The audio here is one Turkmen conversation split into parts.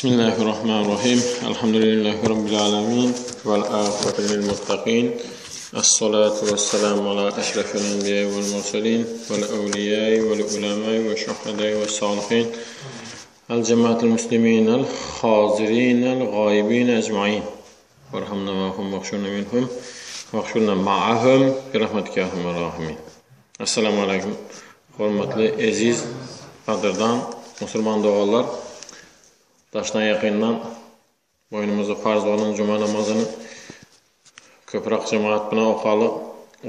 Bismillahirrahmanirrahim. Elhamdülillahi Rabbil alemin. Vel âkıbetu lil muttaqin. Es-salatu vesselamu ala eşrefil enbiya vel murselin vel evliyai vel ulemai ve şuhadai ve salihin. El cemaatul muslimin el hazirin el gaibin ecmain. Varhamna ve hum vahşurna minhum vahşurna ma'ahum bi rahmetike ya erhamer rahimin. Esselamu aleyküm. Hormatly eziz gadyrdan musulman doganlar. Daşdan ýakyndan boýnumyza farz bolan juma namazyny köpräk jemagat bilen okaly,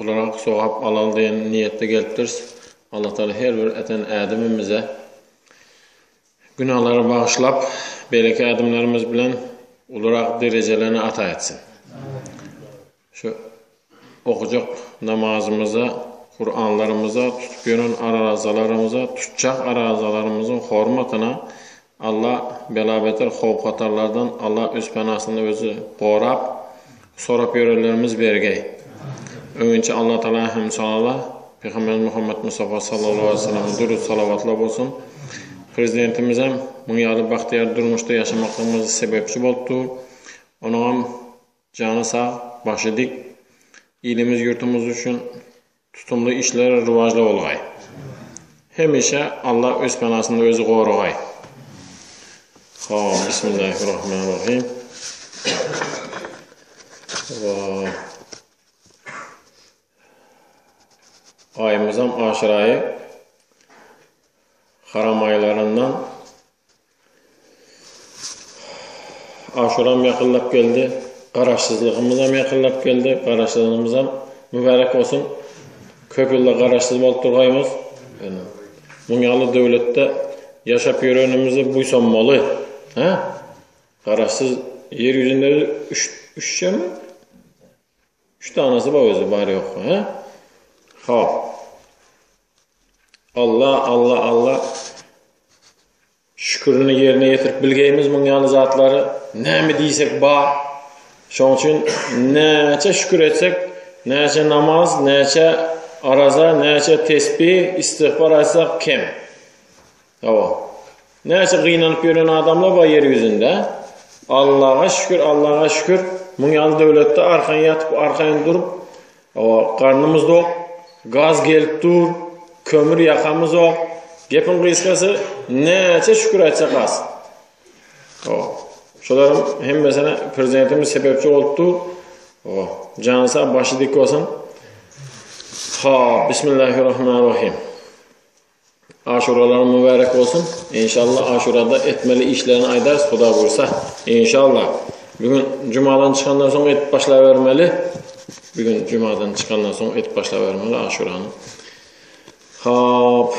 ulurak sogap alaly diýen niýetde gelipdiris. Allah Taala her bir eden ädimimize günalary bagyşlap, beýleki ädimlerimiz bilen ulurak derejelerini ata etsin. Şu okujak namazymyza, Kuranlarymyza, tutup ýören arazalarymyza, tutjak arazalarymyzyň hormatyna Allah bela-beter howp-hatarlardan Allah öz penasynda özi gorap, sorap ýörenlerimiz bergeý. Öňinçä Allah Tagala hem salala Pygamberimiz Muhammet Mustafa sallallahu aleyhi ve selleme durut salawatlar bolsun. Prezidentimizem muň ýaly bagtyýar durmuşda ýaşamaklygymyza sebepçi bolup dur. Onuňam Jany sag, başy dik, ilimiz ýurtumyz üçin tutumly işleri rywajly bolgaý. Hemişe Allah öz penasynda özi goragaý. Hop, Bismillahirrahmanirrahim. Aýymyzam Aşyr aýy. Haram aýlaryndan Aşuram ýakynlap geldi. Garaşsyzlygymyzam ýakynlap geldi. Garaşsyzlygymyzam mübärek bolsun. Köp ýyllar garaşsyz bolup durgaýmyz. Ýöne muň ýaly döwletde ýaşap ýörenimize buýsanmaly. Hä? Garaşsyz ýer ýüzünde üç üççemi? Üç tanesi bar özi bar ýok. Hä? Hop. Allah Allah Allah şükürüni ýerine ýetirip bilgeýimiz muň ýaly zatlary näme diýsek bar. Şoň üçin näçe şükür etsek, näçe namaz, näçe araza, näçe tesbih, istiğfar aýtsak kem. Hawa. Näçe gynanyp ýören adamlar bar ýer ýüzünde. Allaha şükür, Allaha şükür. Muň ýaly döwletde arkaýyn ýatyp, arkaýyn durup, hawa, garnymyz dok, gaz gelip dur, kömür ýakamyz ok. Gepiň gysgasy, näçe şükür aýtsak az. Hawa. Şolaryň hemmesine prezidentimiz sebäpçi bolup dur. Hawa. Jany sag, başy dik bolsun. Ha, Bismillahirrahmanirrahim. Aşuralaryň mübärek bolsun. Inşallah aşurada etmeli işlerini aýdarys Huda buýursa. Inşallah. Bugün jumadan çykandan soň edip başlabermeli. Bugün jumadan çykandan soň edip başlabermeli aşurany. Hop.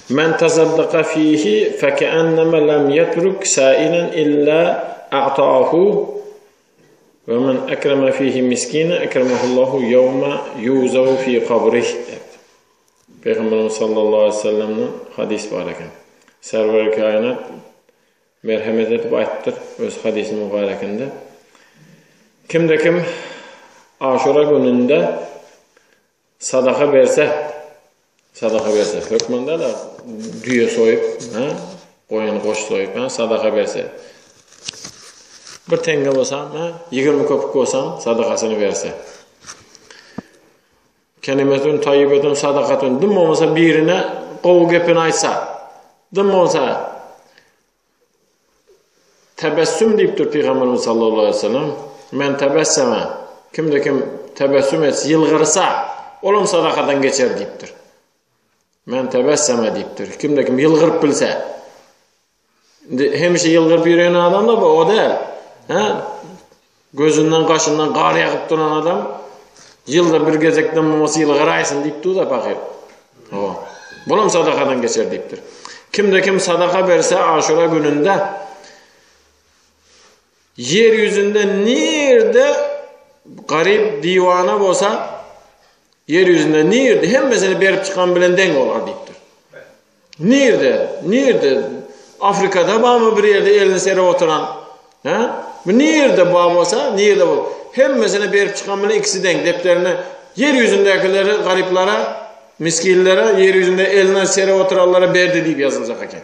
Men tasaddaka fihi fekeenneme lem yetruk sailen illa a'tahu Ve men ekreme fihi miskine ekremehullahu yevme yuzavu fi kabrih diýipdir. Pygamberimiz sallallahu aleyhi ve sellemden hadis bar eken. Serwer kainat merhemet edip aýtdyr öz hadisi mübarekinde. Kimde kim Aşura gününde sadaka berse, sadaka berse, hökmünde da düýe soýup, ha, goýun goş soýup, ha, sadaka berse. Bir teňňe bolsam, ha, 20 köpük bolsam, sadakasyny berse. Kelimetun tayyibetun sadakatun dim bolmasa birine gowy gepini aýtsa, dim bolsa Tebessüm diýipdir Pygamberimiz sallallahu aleyhi ve sellem. Men tebesseme kimde kim tebessüm etse, ýylgyrsa, olam sadakadan geçer diýipdir. Men tebesseme diýipdir. Kimde kim ýylgyryp bilse. Indi hemişe ýylgyryp ýören adam da bu o däl. Hä? Gözünden, gaşyndan gar ýagyp duran adam ýylda bir gezekden bolmasa ýylgyraýsyn diýip dur da pahyr. Hawa. Bulam sadakadan geçer diýipdir. Kimde kim sadaka berse Aşura gününde ýer ýüzünde nirde garyp diwana bolsa ýer ýüzünde nirde hemmesini berip çykan bilen deň bolar diýipdir. Nirde? Nirde? Afrikada barmy bir ýerde elini serip oturan? Hä? Bu nirde bar bolsa, nirde bol. Hemmesine berip çykan bilen ikisi deň. Depderine ýer ýüzündäkileri garyplara, miskinlere, ýer ýüzünde elini serip oturanlara berdi diýip ýazyljak eken.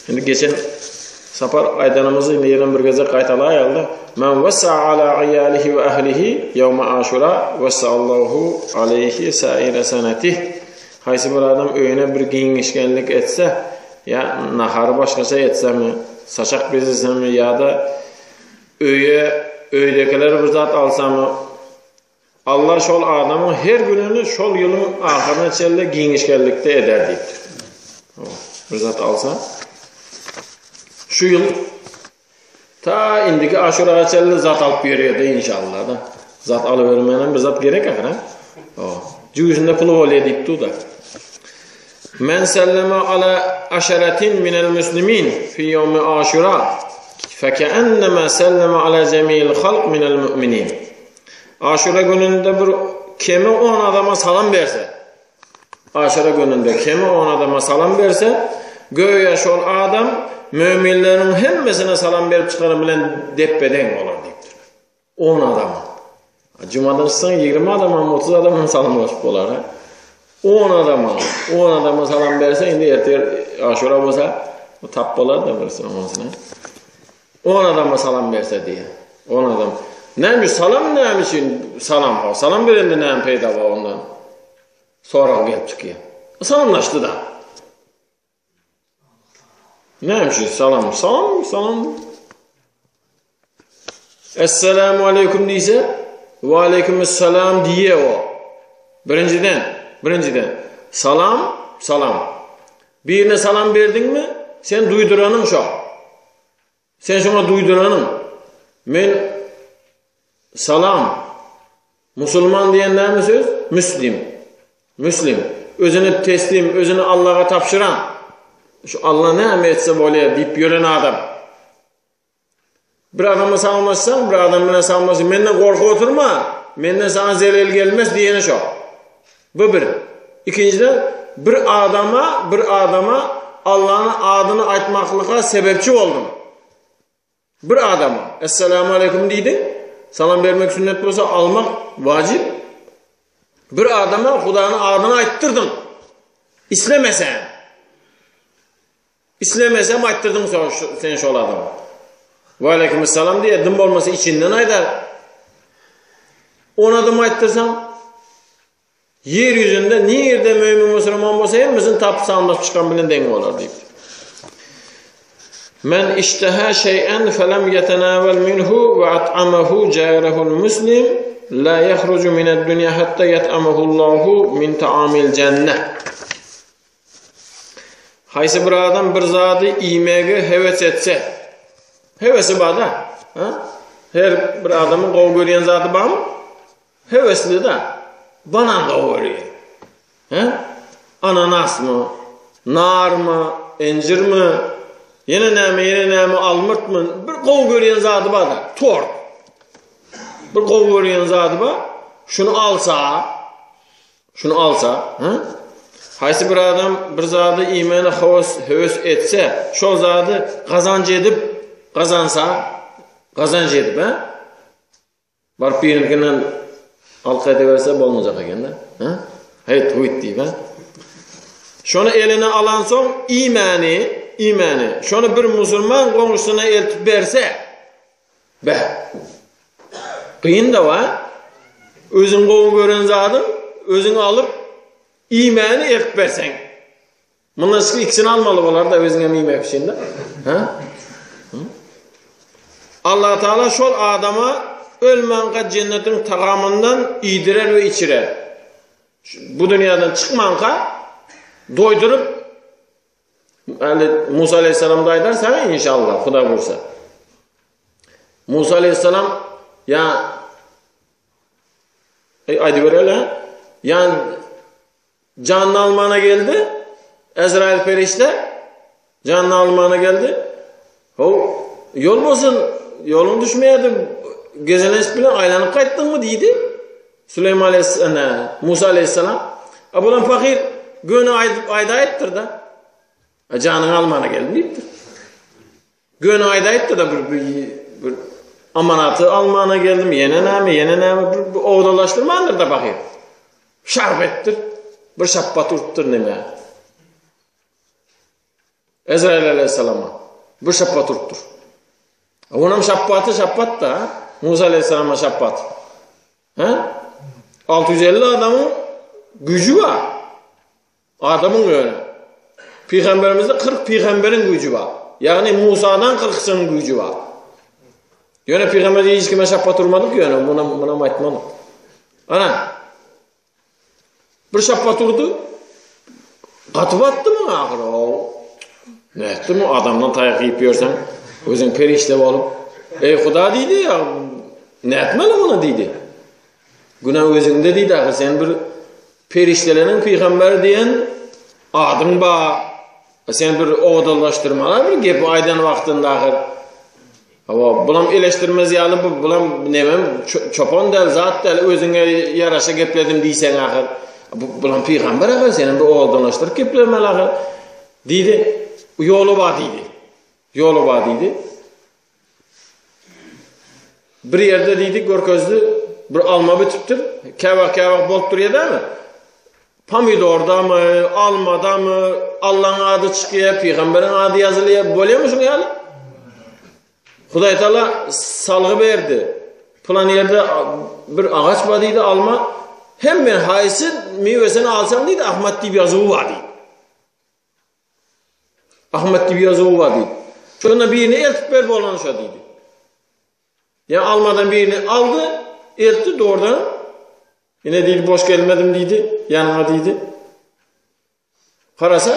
Indi geçen sapar aýdanymyzy indi ýene bir gezek gaýtalaýaly-da. Men wessa ala aýalihi we ahlihi ýawma aşura wessa Allahu aleýhi saire sanatih. Haýsy bir adam öýüne bir giňişgenlik etse, ýa nahary başgaça etsemi, saçak bezesemi ýa-da öýe öýdäkiler bir zat alsamy, Allah şol adamyň her gününi şol ýylyň ahyryna çenli giňişgenlikde eder diýipdir. Bir zat alsa, şu ýyl ta indiki aşuraga çenli zat alyp ýörýär-de inşallah da. Zat alybermänem bir zat gerek ahyr ha. Jübüsinde puly bolýar diýip dur-da. Men selleme ala aşaratin minel muslimin fi ýawmi aşura fekeennema selleme ala jemi'il halk minel mu'minin. Aşura gününde bir kemi on adama salam berse, Aşura gününde kemi on adama salam berse, göýä şol adam möminleriň hemmesine salam berip çykany bilen depbe-deň bolar diýipdir. On adama. Jumadan çyksaň 20 adama, 30 adama salamlaşyp bolar. Ha? On adama, on adama salam berse, indi ertir aşura bolsa, tap bolar da birisi onusuna. On adama salam berse diýýär. On adam. Näme üçin salam näme üçin salam? Salam berende näme peýda bar ondan? Sorag gelip çykýar. Salamlaşdy da. Näme üçin salam? Salam, salam. Esselamu aleýkum diýse, we aleýkumessalam diýe o. Birinjiden, birinjiden salam, salam. Birine salam berdiňmi, sen duýduranyň şo. Sen şoňa duýduranyň. Men salam. Musulman diýen näme söz? Müslim. Müslim. Özüni teslim, özüni Allaha tabşyran. Şu Allah näme etse bolýar diýip ýören adam. Bir adama salamlaşsaň, bir adam bilen salamlaşsaň, menden gorkup oturma, menden saňa zelel gelmez diýeni şo. Bu bir. Ikinjiden, bir adama, bir adama Allanyň adyny aýtmaklyga sebepçi bolduň. Bir adama Esselamu aleýkum diýdiň, salam bermek sünnet bolsa, almak wajyp. Bir adama Hudanyň adyny aýtdyrdyň. Islemese. Islemesem aýtdyrdyň sen şol adama. Waleýkimessalam diýer, dym bolmasa içinden aýdar. On adam aýtdyrsaň, ýer ýüzünde nirde mömin musulman bolsa hemmesini tapyp sanlaşyp çykan bilen deň bolar diýip. Men işteha şeý'en felem yetenawel minhu ve at'amahu jarehul muslim la yahrucu mined dunya hatta yet'amahu Allahu min ta'amil cenneh. Haýsy bir adam bir zady iýmegi höwes etse, höwesi bar-da, ha? Her bir adamyň gowy görýän zady barmy? Höwesli-de, banan gowy görýär. Ha? Ananasmy, narmy, injirmi, ýene näme, ýene näme, almurtmy, bir gowy görýän zady bar-da, tort. Bir gowy görýän zady bar, şuny alsa, Şuny alsa, hä? Haýsy bir adam bir zady iýmäne höwes, höwes etse, şol zady gazanç edip, gazansa, gazanç edip, hä? Baryp birinikinden alyp gaýtaberse bolmajak eken-de, hä? Heýt, huýt diýip, hä? Şony eline alansoň iýmäni, iýmäni, şony bir musulman goňşusyna eltip berse, Beh. Kyn-da wa. Özüň gowy gören zadyň, özüň alyp, iýmäni eltip berseň. Mundan başga ikisini almaly bolar-da özüňem iýmek üçin-de. Ha? Allah Taala şol adama ölmänkä jennetiň tagamyndan iýdirer we içirer. Bu dünýäden çykmanka doýduryp Äli Musa aleyhisselam da aýdar saňa inşallah, Huda buýursa. Musa aleyhisselam ýa Ey aýdybereli, ýa janyny almana geldi. Ezrail perişde janyny almana geldi. How, ýol bolsun, ýoluň düşmeýärdi. Gezelenç bilen aýlanyp gaýtdyňmy diýdi. Süleýman aleyhisselam, Musa aleyhisselam. A bulan pahyr göni aýdyp aýdaýypdyr-da. A janyňy almana geldim diýipdir. Göni aýdaýypdyr-da bir, bir, bir amanaty almana geldim, ýene näme, ýene näme, bir, bir owdalaşdyrmandyr-da pahyr. Şarp etdir. Bir şapbat urupdyr näme. Ezrail aleyhissalama bir şapbat urupdyr. Onam şapbaty şapbat da, Musa aleyhissalama şapbat. He? 650 adamyň güýji bar. Adamyň ýöne. Pygamberimizde 40 pygamberiň güýji bar. Ýagny Musadan 40-synyň güýji bar. Ýöne pygamber hiç kime şapbat urmadyk ýöne buna buna aýtmadyk. Ana. Bir şapbat urdy. Gaty batdy muňa ahyry. Nätdi mu adamdan taýak iýip ýörseň, özüň perişde bolup, Eý Huda diýdi, ýa nätmeli muny diýdi. Günä özüňde diýdi ahyr sen bir perişdeleriň pygamberi diýen adyň bar. Sen bir owadanlaşdyrmaly bir gepi aýdan wagtynda ahyr. Hawa, bulam eleşdirmez ýaly bu bulam nemem çopan däl, zat däl, özüňe ýaraşa gepledim diýseň ahyr. Bu bulam pygamber ahyr, senem bir owadanlaşdyryp geplemeli ahyr. Diýdi, ýoly bar diýdi. Ýoly bar diýdi. Bir ýerde diýdi, görkezdi, bir alma bitipdir. Käwagt käwagt bolup durýar dämi? Pomidordamy, almadamy, Allaň ady çykýar, pygamberiň ady ýazylýar. Bolýarmy şuň ýaly? Hudaý Taala salgy berdi. Pylan ýerde bir agaç bar diýdi, alma. Hemme haýsy miwesini alsaň diýdi, Ahmet diýip ýazuwy bar diýdi. Ahmet diýip ýazuwy bar diýdi. Şonda birini eltip ber bolany şo diýdi. Ýa almadan birini aldy, eltdi dogrudan. Ine diýdi, boş gelmedim diýdi, ýanyňa diýdi. Garasa,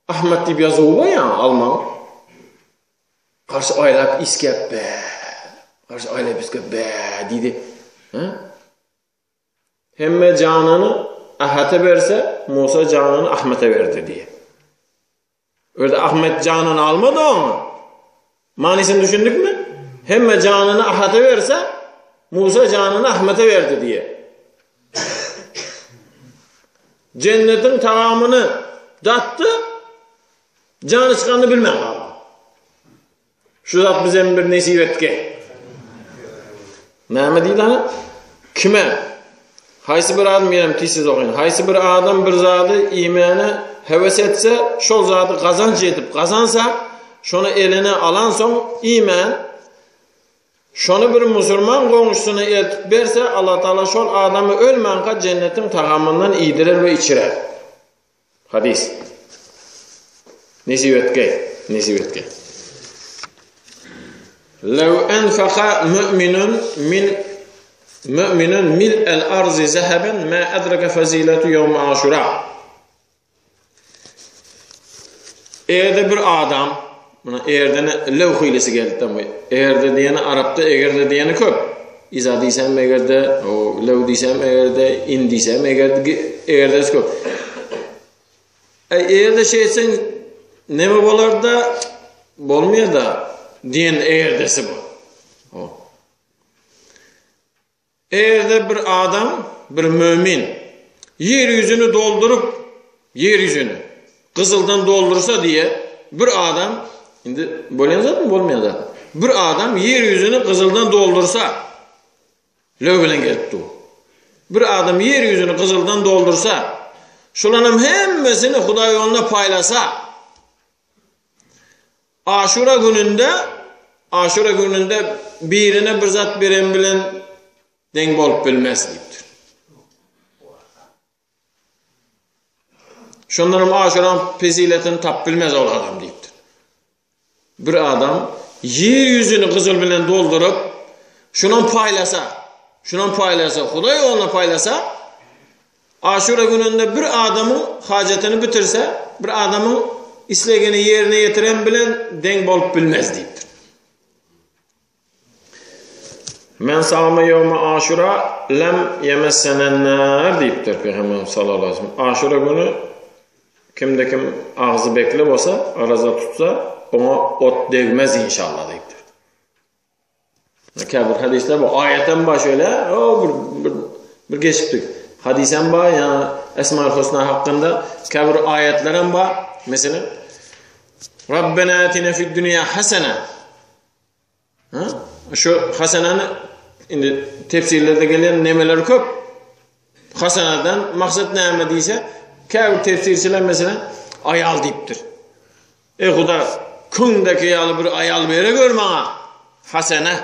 Ahmet diýip ýazuwy bar ýa almaň. Garşy aýlap isgäp bä. Garşy aýlap isgäp bä diýdi. Ha? Hemme janyny Ahate berse, Musa janyny Ahmete berdi diýdi. Özi Ahmet janyny almady oňa. Manysyny düşündikmi? Hemme janyny Ahate berse, Musa janyny Ahmete berdi diýe. Cennetiň tagamyny datdy, jany çykanyny bilmän galdy. Şu zat bize bir nesip etge. Näme diýdi ana? Kime? Haýsy bir adam ýenem tizsiz okaýyn. Haýsy bir adam bir zady iýmäne höwes etse, şol zady gazanç edip gazansa, şony eline alan soň iýmän, şony bir musulman goňşusyna eltip berse, Allah Taala şol adamy ölmänka jennetiň tagamyndan iýdirer we içirer. Hadys. Nesip etgeý, nesip etgeý. Lew enfaka mu'minun min mu'minun mil el arzi zeheben ma adraka fazilatu ýawm aşura. Eger-de bir adam, muna erdene lew hilesi geldi bu. Erde diýeni arapda egerde diýeni köp. Iza diýsem egerde, o lew diýsem egerde, in diýsem egerde, egerde köp. Eý, eger-de şey etseň neme bolar-da, bolmaýar-da diýen egerdesi bu. O. Eger-de bir adam, bir mömin ýer ýüzüni dolduryp, ýer ýüzüni gyzyldan doldursa diýe, bir adam, indi bolýan zatmy, bolmaýan zatmy? Bir adam ýer ýüzüni gyzyldan doldursa, löw bilen gelip dur. Bir adam ýer ýüzüni gyzyldan doldursa, şolaryň hemmesini Hudaý ýolunda paýlasa, Aşura gününde Aşura gününde birine bir zat beren bilen deň bolup bilmez diýipdir. Şondan hem Aşuran feziletini tap bilmez ol adam diýipdir. Bir adam ýer ýüzüni gyzyl bilen dolduryp, şunam paýlasa, şunam paýlasa, Hudaý ýoluna paýlasa, Aşura gününde bir adamyň hajatyny bitirse, bir adamyň islegini ýerine ýetiren bilen deň bolup bilmez diýipdir. Men same ýewme aşura lem ýemessenennar diýipdir Pygamberimiz sallallahu aleyhi ve sellem. Aşura günü kimde kim agzy bekli bolsa, araza tutsa, oňa ot degmez inşallah diýipdir. Käbir hadyslar bu aýatam bar şöyle, o bir bir, bir geçipdik. Hadysam bar, ýa Esmaül Husna hakynda käbir aýatlaram bar. Meselem, Rabbena atina fid dunya hasana. Ha? Şu hasanany indi tefsirlerde gelen nemeler köp. Hasanadan maksat näme diýse, käbir tefsirçiler meselem aýal diýipdir. Eý Huda, köňdäki ýaly bir aýal bere gör maňa, hasene.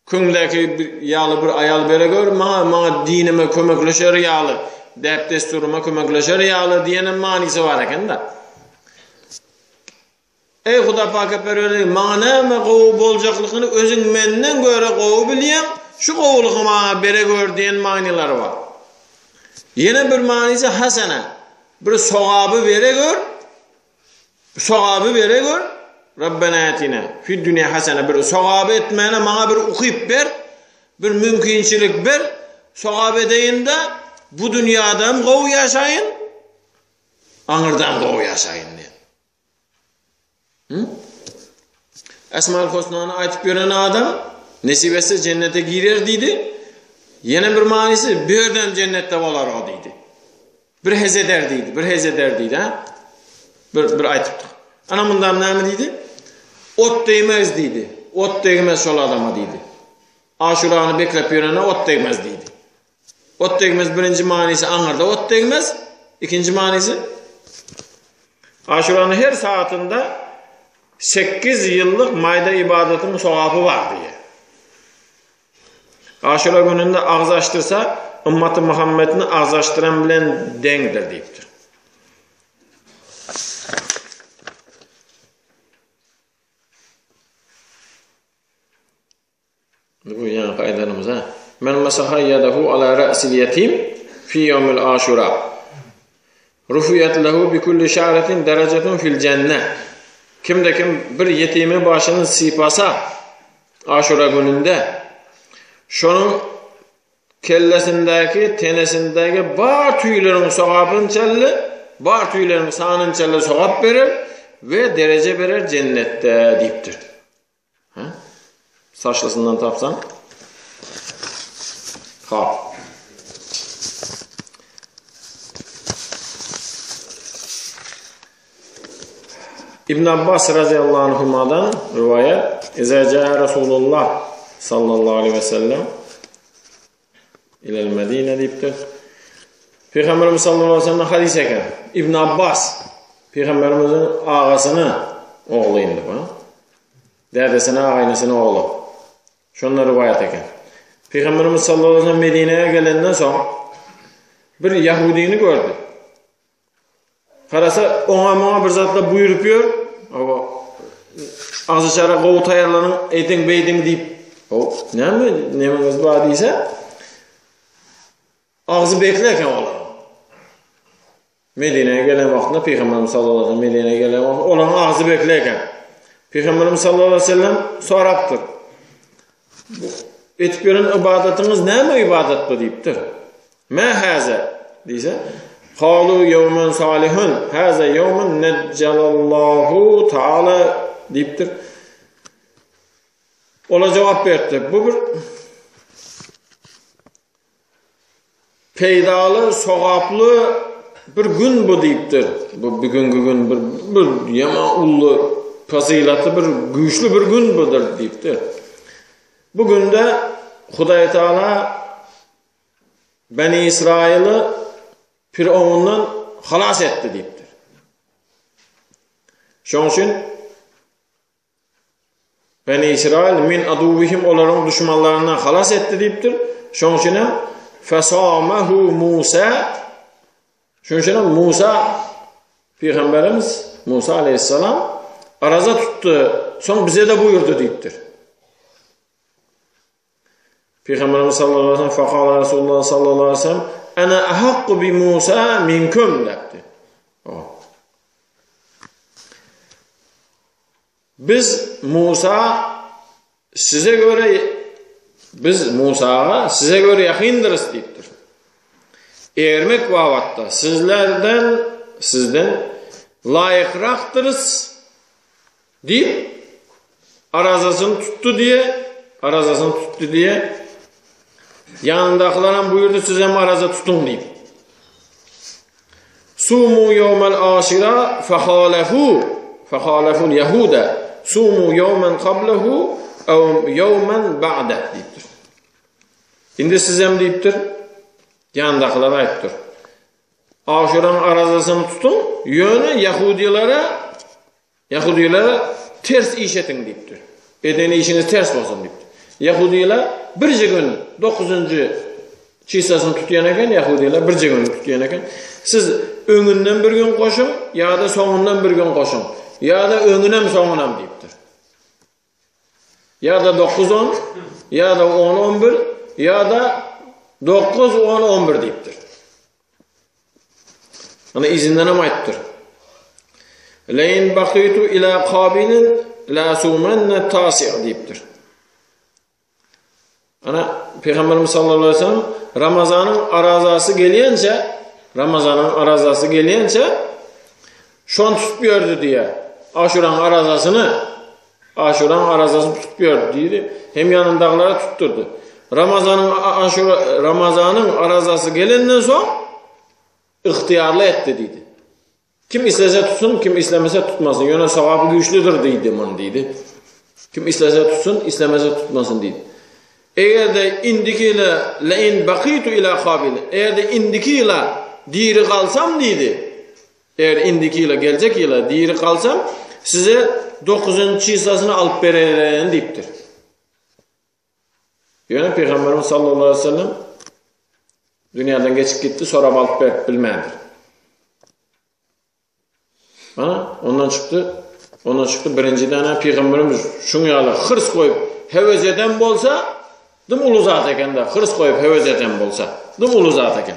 Köňdäki ýaly bir aýal bere gör maňa, maňa dinime kömekleşer ýaly, däp-dessuryma kömekleşer ýaly diýenem manysy bar eken-de. Eý Huda paka perwerdigär, maňa näme gowy boljaklygyny özüň menden göre gowy bilýäň, şu gowulygy maňa bere gör diýen manylary bar. Ýene bir manysy hasene, bir sogaby bere gör, Sogaby bere gör, Rabbena atina fid dünýä hasene bir sogaby etmäne maňa bir ukyp ber, bir mümkinçilik ber, sogap edeýin-de, bu dünýäde hem gowy ýaşaýyn, aňyrda hem gowy ýaşaýyn diýen. Hı? Esmaül Husnany aýtyp ýören adam nesip etse jennete girer diýdi. Ýene bir manysy bu ýerde hem jennetde bolar o diýdi. Bir hez eder diýdi, bir hez eder diýdi, ha? Bir bir aýtypdyk. Ana munda näme diýdi? Ot degmez diýdi. Ot degmez şol adama diýdi. Aşurany beklep ýörene ot degmez diýdi. Ot degmez birinji manysy aňyrda ot degmez, ikinji manysy Aşuranyň her saatynda 8 ýyllyk maýda ibadatyň sogapy bar diýýär. Aşura gününde agz açdyrsa, ymmaty Muhammedini agz açdyran bilen deňdir diýipdir. Bu ýaňky aýdanymyz ha. Men masaha ýadahu ala ra'sil ýetim fi ýawmil aşura. Rufiyat lehu bi kulli şa'ratin derecetun fil cennet. Kimde kim bir ýetimiň başyny sypasa Aşura gününde şonuň kellesindäki, tenesindäki bar tüýleriň sogapynçally, bar tüýleriň sanynçally sogap berer we dereje berer jennetde diýipdir. Ha? Saçlysyndan tapsaň. Ha. İbn Abbas radıyallahu anhuma'dan rivayet İza caa Resulullah sallallahu aleyhi ve sellem ilel Medine diýipdir. Peygamberimiz sallallahu aleyhi ve sellem hadis eken. İbn Abbas Peygamberimizin agasyny ogly indi bu. Dädesini agaýnysyny ogly. Şonda riwayat eken. Peygamberimiz sallallahu aleyhi ve sellem Medine'ye gelenden soň bir Yahudini gördü. Garasa oňa muňa bir zatlar buýrup ýör. Hawa. Agzaçara gowy taýýarlanyň, eýdiň beýdiň diýip. O, näme, nemeňiz bar diýse, agzy bekli eken olar. Medineye gelen wagtynda Peygamberimiz sallallahu aleyhi ve sellem Medineye gelen wagtynda olaryň agzy bekli eken. Peygamberimiz sallallahu aleyhi ve sellem sorapdyr. Etip ýören ybadatyňyz näme ybadat bu diýipdir. Mä haza diýse, Kalu ýewmen salihun, haza ýewmen neccalallahu taala diýipdir. Ola jogap beripdir. Bu bir peýdaly, sogaply bir gün bu diýipdir. Bu bugünkü gün bir bir ýaman uly fazylatly bir güýçli bir gün budur diýipdir. Bu günde Hudaý Taala Beni Israýyly Firawundan halas etdi diýipdir. Şonuň üçin Beni Israil min aduwihim olaryň duşmanlaryndan halas etdi diýipdir. Şonuň üçin hem fesamahu Musa Şonuň üçin hem Musa peygamberimiz Musa aleyhisselam araza tutdy. Soň bize de buýurdy diýipdir. Peygamberimiz sallallahu aleyhi ve sellem fekala Resulullah sallallahu aleyhi ve sellem ana ahakku bi Musa minkum diýipdir. Biz Musa size göre biz Musaga size göre ýakyndyrys diýipdir. Ermek babatda sizlerden sizden laýykrakdyrys diýip arazasyny tutdy diýe arazasyny tutdy diýe ýanyndakylar hem buýurdy siz hem araza tutuň diýip. Sumu ýewmel aşira fehalefu fehaleful ýehude sumu ýewmen kablehu ew ýewmen ba'de diýipdir. Indi siz hem diýipdir, ýanyndakylara aýdypdyr. Aşuraň arazasyny tutuň, ýöne ýahudilere. Ýahudilere ters iş etiň diýipdir. Eden işiňiz ters bolsun diýipdir. Ýahudiler birje gün dokuzynjy çislasyny tutýan eken, ýahudiler birje gün tutýan eken. Siz öňünden bir gün goşuň ýa-da soňundan bir gün goşuň. Ýa-da öňünem soňunam diýipdir. Ýa-da 9-10, ýa-da 10-11, ýa-da 9-10-11 diýipdir. Ana izinden hem aýtdyr. Leýin bakytu ila kabilin la sumenne tasi' diýipdir. Ana Peygamberimiz sallallahu aleyhi ve sellem Ramazanyň arazasy gelýänçe Ramazanyň arazasy gelýänçe şon tutup ýördi diýýär. Aşuraň arazasyny Aşuraň arazasyny tutup ýördi diýdi. Hem ýanyndagylara tutdurdy. Ramazanyň Aşura Ramazanyň arazasy gelenden soň ygtyýarly etdi diýdi. Kim islese tutsun, kim islemese tutmasyn. Ýöne sogaby güýçlüdir diýdi muny diýdi. Kim islese tutsun, islemese tutmasyn diýdi. Eger-de indiki ýyla lein bakitu ila kabil, eger-de indiki ýyla diri galsam diýdi. Eger indiki ýyla geljek ýyla diri galsam, size dokuzynjy çislasyny alyp bererin diýipdir. Ýöne Pygamberimiz sallallahu aleyhi ve sellem dünýäden geçip gitdi, sorap alyp berip bilmändir. Ana, ondan çykdy. Ondan çykdy birinji däne Pygamberimiz şuň ýaly hyrs goýup hewes eden bolsa, dim uly zat eken-de, hyrs goýup hewes eden bolsa, dim uly zat eken.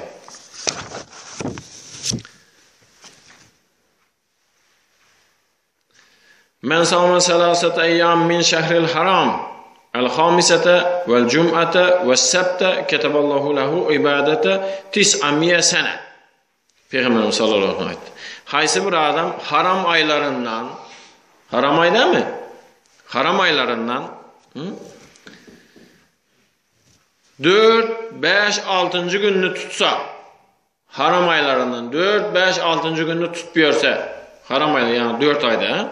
Men sawma selasete eýýam min şehril haram, el hamisete vel cum'ate ve sebte keteballahu lehu ibadete tis'amiye sene. Peygamberimiz sallallahu aleyhi ve sellem aýtdy. Haýsy bir adam haram aýlaryndan, haram aý dämi? Haram aýlaryndan, 4, 5, 6-njy gününi tutsa, Haram aýlaryndan dört, bäş, altynjy günde tutup ýörse, haram aýlar, ýagny dört aýda,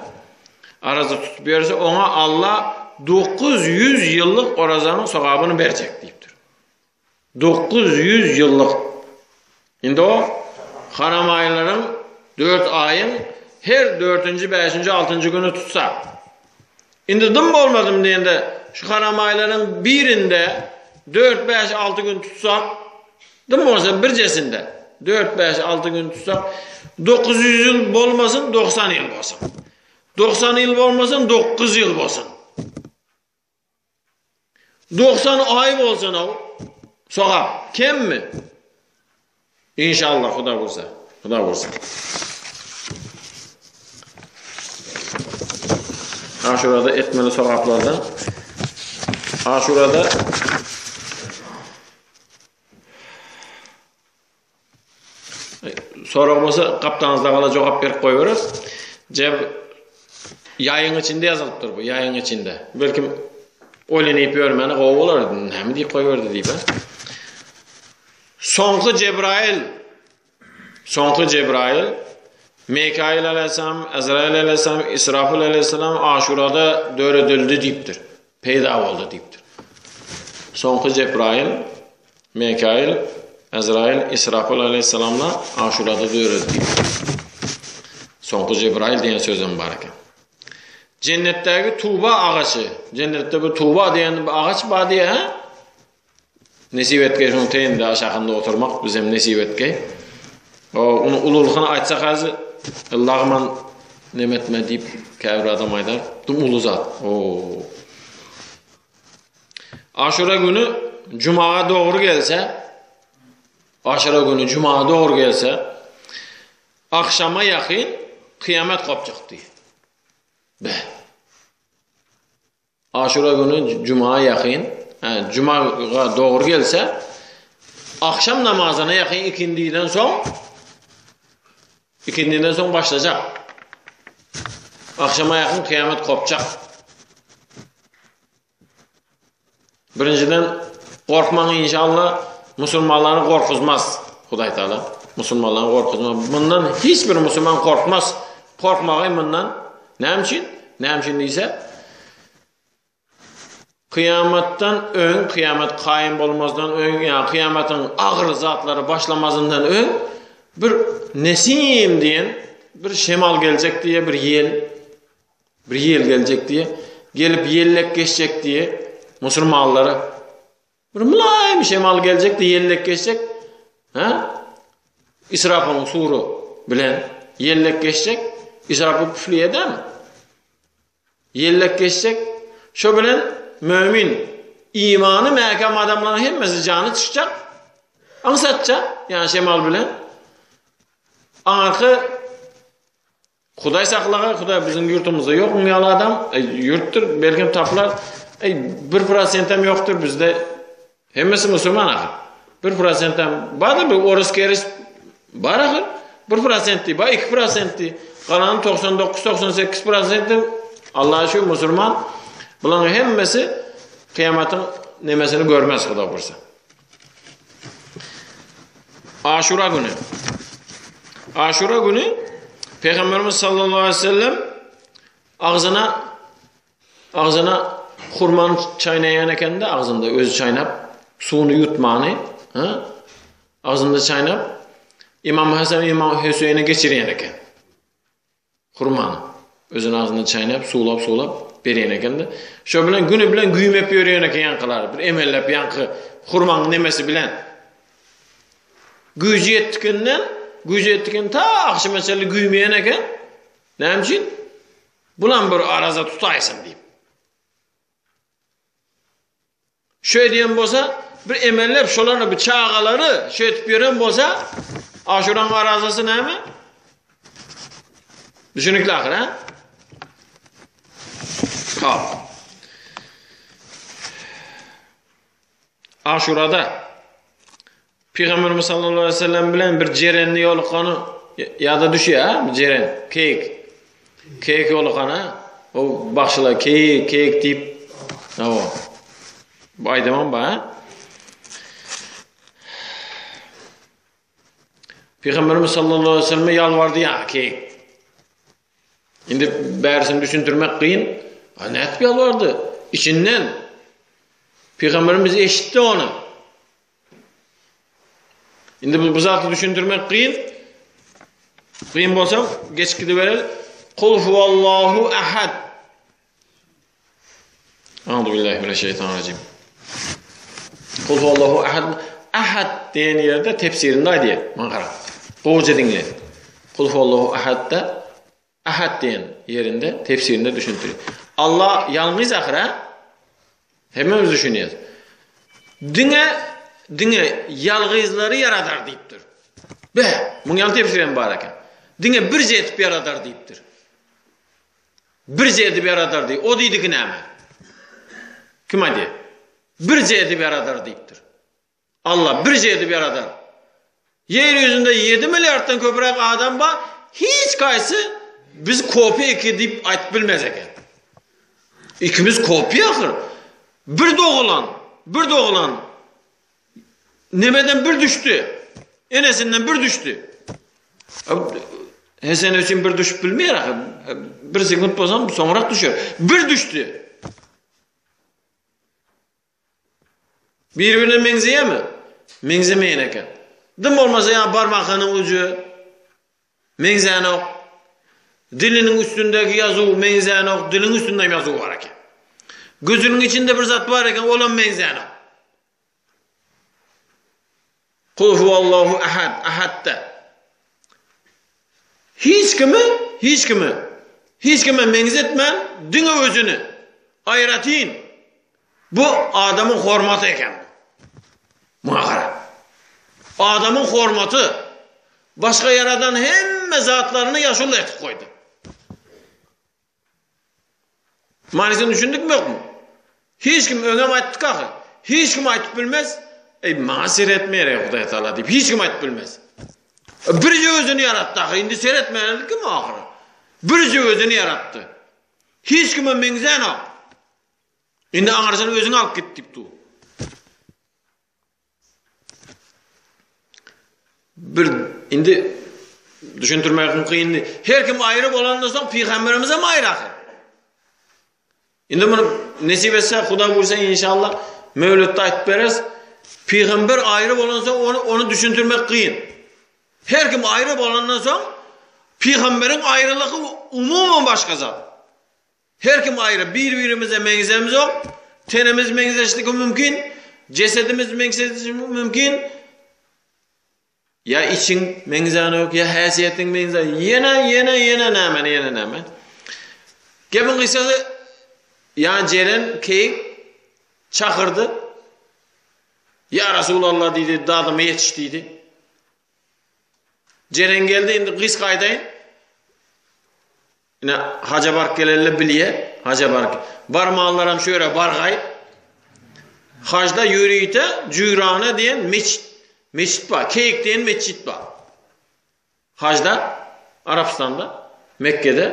araza tutup ýörse, oňa Alla 900 ýyllyk orazanyň sogabyny berjek diýipdir. 900 ýyllyk. Indi o haram aýlaryň dört aýyň her dördünji, bäşinji, altynjy güni tutsa. Indi dym bolmadym diýende, şu haram aýlaryň birinde dört, bäş, alty gün tutsak, Dym bolsa birjesinde 4, 5, 6 gün tutsak 900 ýyl bolmasyn 90 ýyl bolsun. 90 ýyl bolmasyn 9 ýyl bolsun. 90 aý bolsun o. Sogap kemmi? İnşallah Huda bolsa. Huda bolsa. Aşurada etmeli sogaplardan Aşurada Sorag bolsa gapdaňyzda gala jogap berip goýberis. Jeb ýaýyň içinde ýazylypdyr bu, ýaýyň içinde. Belkim oýlanyp ýörmäne gowy bolar, näme diýip goýberdi diýip. Soňky Jebraýyl Soňky Jebraýyl Mekaýyl aleýhissalam, Ezraýyl aleýhissalam, Israfyl aleýhissalam Aşurada döredildi diýipdir. Peýda boldy diýipdir. Soňky Jebraýyl, Mekaýyl, Ezraýyl, Israfyl aleýhissalamlar Aşurada döredi diýipdir. Soňky Jebraýyl diýen sözem bar eken. Jennetdäki Tuba agaçy, jennetde bir Tuba diýen bir agaç bar diýýär, hä? Nesip etgeý şoň teýinde aşakynda oturmak bizem nesip etgeý. O ony ululgyny aýtsak häzir lagman neme etme diýip käbir adam aýdar. Dum uly zat. O. Aşura günü jumaga dogry gelse, Aşura günü jumaga dogry gelse, akşama ýakyn kyýamet gopjak diýip. Be. Aşura güni juma ýakyn, jumaga dogry gelse, akşam namazyna ýakyn ikindiden soň ikindiden soň başlajak. Akşama ýakyn kyýamet kopjak. Birinjiden gorkmaň inşallah musulmanlary gorkuzmaz Hudaý Taala. Musulmanlary gorkuzmaz. Mundan hiç bir musulman korkmaz. Korkmagy mundan näme üçin? Näme üçin diýse, kyýamatdan öň, kyýamat kaýym bolmazdan öň, ýa kyýamatyň agyr zatlary başlamazyndan öň bir nesim diýen bir şemal geljek diýe bir ýel. Bir ýel geljek diýe, gelip ýellek geçjek diýe, musulmanlara bir mylaýym şemal geljek diýe ýellek geçjek. Ha? Israfyň suru bilen ýellek geçjek. Israfy püfleýär Ýellek geçjek. Şo bilen mömin imany mäkäm adamlaryň hemmesi jany çykjak. Aňsatça, ýa şemal bilen. Aňarky Hudaý saklaga, Hudaý biziň ýurtumyzda ýok muň ýaly adam. Eý, ýurtdur, belkem tapylar. Eý, 1% hem ýokdur bizde. Hemmesi musulman ahyr. 1% hem bardyr, bir orus keris bar ahyr. 1% diý, bar 2% diý. Galany 99-98 prosenti Allaha şükür musulman. Bularyň hemmesi kyýamatyň nemesini görmez Hudaý buýursa. Aşura günü. Aşura günü Peygamberimiz sallallahu aleyhi ve sellem agzyna agzyna hurmany çaynayan ekende agzynda özü çaynap suwuny ýutmany, ha? Agzynda çaynap İmam Hasan İmam Hüseyin'e geçirýän eken. Hurmany özüniň agzynda çaýnap, suwlap-suwlap berýän eken-de. Şo bilen güni bilen güýmep ýörýän eken ýaňkylary. Bir emellep ýaňky hurmaň nemesi bilen. Güýji ýetdikinden, güýji ýetdikin ta agşama çenli güýmeýän eken. Näme üçin? Bulam bir araza tutaýsyn diýip. Şöý diýen bolsa, bir emellep şolaryň bir çagalary şeýtip ýören bolsa, Aşuraň arazasy näme? Düşünikli ahyr, ha? Hop. Aşurada Pygamberimiz sallallahu aleyhi ve sellem bilen bir jerenli ýolukany ýada düşýär, ha? Bir jeren, keýik. Keýik ýolukany, o bagşylar keýik, keýik diýip, hawa. Bu aýdymam bar, ha? Pygamberimiz sallallahu aleyhi ve selleme ýalbardy ýa keýik. Indi bärisini düşündirmek kyn. A nätip ýalbardy? Içinden. Pygamberimiz eşitdi ony. Indi bu, bu zatı düşündirmek kyn. Kyn bolsa geç gidibereli. Kul huvallahu ahad. A'udhu billahi mineşşeytanirracim. Kul huvallahu ahad. Ahad diýen ýerde tefsirinde aýdýar. Maňa gara. Gowja diňle. Kul huvallahu ahadda ahad diýen ýerinde tefsirinde düşündirýär. Allah ýalňyz ahyr ha? Hemmemiz düşünýäs. Diňe diňe ýalgyzlary ýaradar diýipdir. Be, muň ýaly tefsir hem bar eken. Diňe birje edip ýaradar diýipdir. Birje edip ýaradar diýip. O diýdiki näme? Kim aýdýar? Birje edip ýaradar diýipdir. Allah birje edip ýaradar. Ýer ýüzünde 7 milliarddan köpräk adam bar, hiç kaýsy biz kopiýa iki diýip aýdyp bilmez eken. Ikimiz kopiýa ahyr. Bir dogulan, bir dogulan nemeden bir düşdi. Enesinden bir düşdi. Hesen üçin bir düşüp bilmeýär ahyr. Bir sekund bolsam soňrak düşer. Bir düşdi. Bir-birine meňzeýärmi? Meňzemeýän eken. Dym bolmasa ýa barmakynyň ujy meňzänok. Diliniň üstündäki ýazuw meňzänok, diliň üstünde hem ýazuw bar eken. Gözüniň içinde bir zat bar eken, olam meňzänok. Kul huwallahu ahad, ahadda. Hiç kimi, hiç kimi, hiç kime meňzetmän, diňe özüni aýratyn bu adamyň hormaty eken. Muňa gara. Adamyň hormaty başga ýaradan hemme zatlaryny ýaşuly etip goýdy. Manysyny düşündikmi ýokmy? Hiç kim öňem aýtdyk ahyr. Hiç kim aýtyp bilmez. Eý, maňa seretmeýär eý Hudaý Taala diýip hiç kim aýtyp bilmez. Birje özüni ýaratdy ahyr. Indi seretmeýän kim ahyr? Birje özüni ýaratdy. Hiç kime meňzänok. Indi aňyrsyny özüň alyp git diýip dur. Bir indi düşündirmek kyn. Her kim aýry bolandan soň pygamberimiz hem aýry ahyr. Indi muny nesip etse, Huda buýursa inşallah Mewlütde aýdyp bereris. Pygamber aýry bolansoň ony ony düşündirmek kyn. Her kim aýry bolandan soň pygamberiň aýrylygy umuman başga zat. Her kim aýry, bir-birimize meňzemzok, tenimiz meňzeşligi mümkin, jesedimiz meňzeşligi mümkin, ýa içiň meňzänok, ýa häsiýetiň meňzä, ýene, ýene, ýene näme, ýene näme. Gepiň gysgasy, ýa Jeren keýik çakyrdy. Ýa Resulallah diýdi, dadyma ýetiş diýdi. Jeren geldi, indi gysga aýdaýyn. Ine, haja baryp gelenler bilýär, haja baryp. Barmanlaram şu ýere bargaý. Hajda ýörite Jüýrana diýen meçit, meçit bar, Keýik diýen meçit bar. Hajda, Arabystanda, Mekgede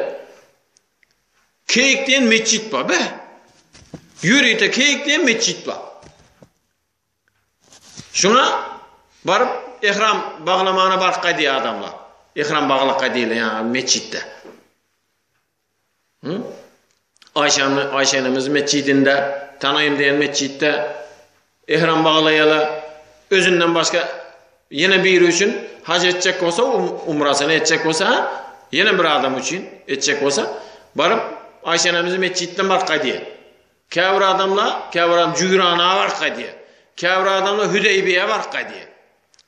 Keýik diýen meçit bar, be. Ýörite Keýik diýen meçit bar. Şuňa baryp ihram baglamana baryp gaýdýar adamlar. Ihram baglap gaýdýarlar ýa metjitde. Hı? Aýşe Aýşenimiz metjidinde, Tanaýym diýen metjitde ihram baglaýarlar. Özünden başga ýene biri üçin haj etjek bolsa, um, umrasyny etjek bolsa, ýene bir adam üçin etjek bolsa, baryp Aýşenemiz metjitden baryp gaýdýar. Käbir adamlar, käbir adam Jüýrana baryp gaýdýar. Käbir adamlar Hüdeýbiýä baryp gaýdýar.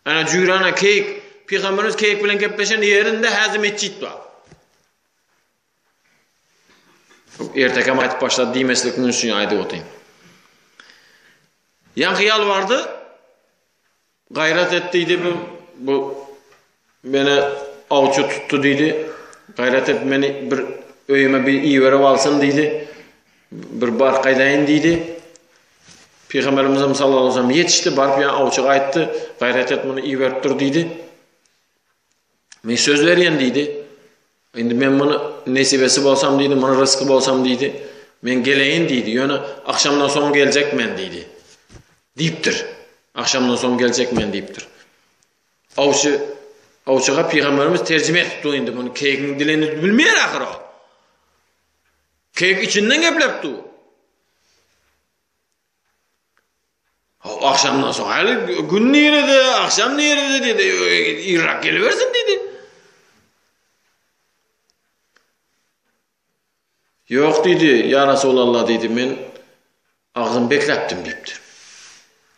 Ana Jüýrana keýik, Pygamberimiz keýik bilen gepleşen ýerinde häzir metjit bar. Ertekem aýdyp başlady diýmeslik üçin aýdyp otyryn. Ýaňky ýalbardy, Gaýrat et diýdi bu, bu meni awçy tutdy diýdi. Gaýrat et meni bir öýüme bir iberip alsyn diýdi. Bir baryp gaýdaýyn diýdi. Pygamberimiz sallallahu aleyhi ve sellem ýetişdi, baryp ýa awçy gaýtdy. Gaýrat et muny iberip dur diýdi. Men söz berýän diýdi. Indi men muny nesibesi bolsam diýdi, muny rysky bolsam diýdi. Men geleýin diýdi. Ýöne agşamdan soň geljek men diýdi. Diýipdir. Agşamdan soň geljek men diýipdir. Awçy awçyga pygamberimiz terjime edip dur indi muny keýigiň dilini bilmeýär ahyr o. Keýik içinden gepläp dur. Agşamdan soň häli gün nirede, agşam nirede diýdi. Irrak gelibersin diýdi. Ýok diýdi, ýa Rasulallah diýdi, men agzym bekläpdim diýipdir.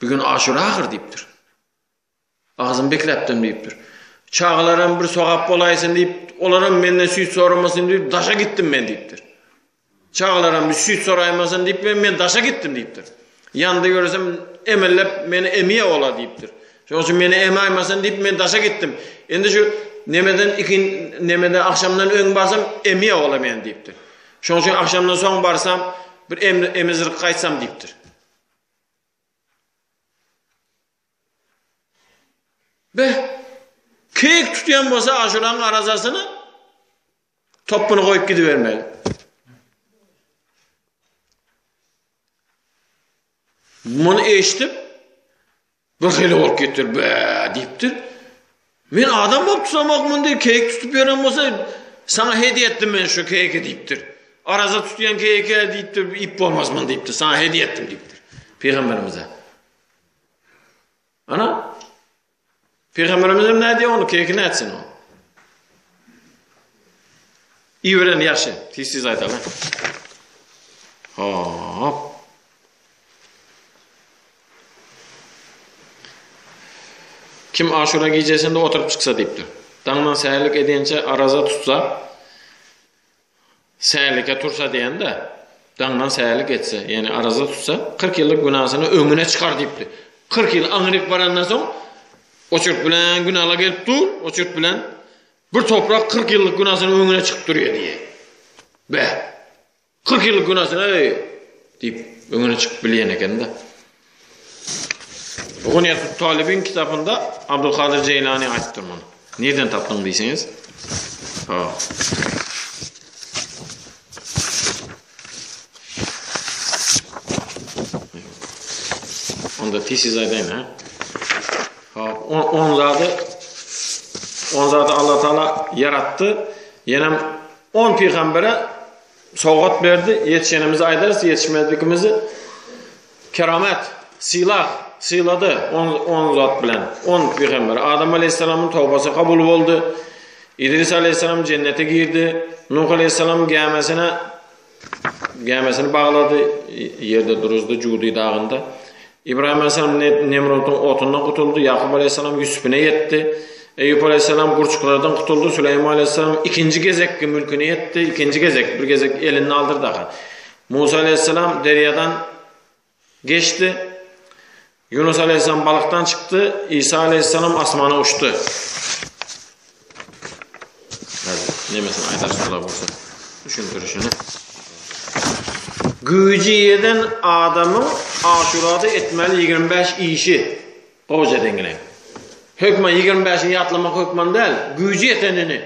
Bu gün Aşura ahyr diýipdir. Agzym bekläpdim diýipdir. Çagalaram bir sogap bolaýsyn diýip, olaram menden süýt soramasyn diýip, daşa gitdim men diýipdir. Çagalaram bir süýt soraýmasyn diýip, men, men daşa gitdim diýipdir. Ýanda ýöresem emellep meni emiýe ola diýipdir. Şonuň üçin meni emaýmasyn diýip men daşa gitdim. Indi şu nemeden ikin nemeden agşamdan öň barsam emiýe ola meni diýipdir. Şonuň üçin agşamdan soň barsam bir em, emizirip gaýtsam diýipdir. Be, keýik tutýan bolsa aşuraň arazasyny toppuny goýup gidibermeli. Muny eşidip, bir hili bolup gitdir, be diýipdir. Men adam bolup tutamok muny diýip, keýik tutup ýören bolsa, saňa hediýe etdim men şu keýiki diýipdir. Araza tutýan keýike diýipdir, iýip bolmaz muny diýipdir, saňa hediýe etdim diýipdir. Pygamberimize. Ana, Pygamberimiz hem nädýär ony, keýki nätsin o? Iýiberen ýagşy, tez-tez aýdaly. Hop. Kim Aşura gijesinde oturyp çyksa diýipdir. Daňdan säherlik edýänçä araza tutsa, Sählikge tursa diýende, daňdan sählik etse, ýagny araza tutsa, 40 ýyllyk günasyny öňüne çykar diýipdi. 40 ýyl aňryk barandan soň, oçurt bilen günala gelip dur, oçurt bilen bir toprak 40 ýyllyk günasyny öňüne çykyp durýar diýýär. Be! 40 ýyllyk günasyny eý diýip öňüne çykyp bilýän eken-de. Gunýatut Talibin kitabynda Abdulkadyr Jeýlani aýtdyr muny. Nirden tapdyň diýseňiz? Ha. Onda tez aýdaýyn, ha? Ha, on, on zady on zady Allah Taala ýaratdy. Ýenem on pygambere sowgat berdi. Ýetişenimizi aýdarys, ýetişmedikimizi Keramet, sylag, sylady on, on zat bilen, on pygamber. Adam aleýhissalamyň towbasy kabul boldy. Idris aleýhissalam jennete girdi. Nuh aleýhissalam gämesine. Gämesini baglady, ýerde duruzdy Judy dagynda. Ibrahim aleyhisselam Nemrudyň otundan gutuldy, Ýakup aleyhisselam Ýusufine ýetdi. Eýýup aleyhisselam gurçuklardan gutuldy, Süleýman aleyhisselam ikinji gezekki mülküne ýetdi, ikinji gezek, bir gezek elini aldyrdy ahyr. Musa aleyhisselam derýadan geçdi. Ýunus aleyhisselam balykdan çykdy, Isa aleyhisselam asmana uçdy. Häzir nemesini aýdarsyňlar bolsa düşündirişini. Güýji ýeten adamyň Aşurada etmeli 25 işi. Gowja diňläň. Hökman 25-ini ýatlamak hökman däl, güýji ýetenini.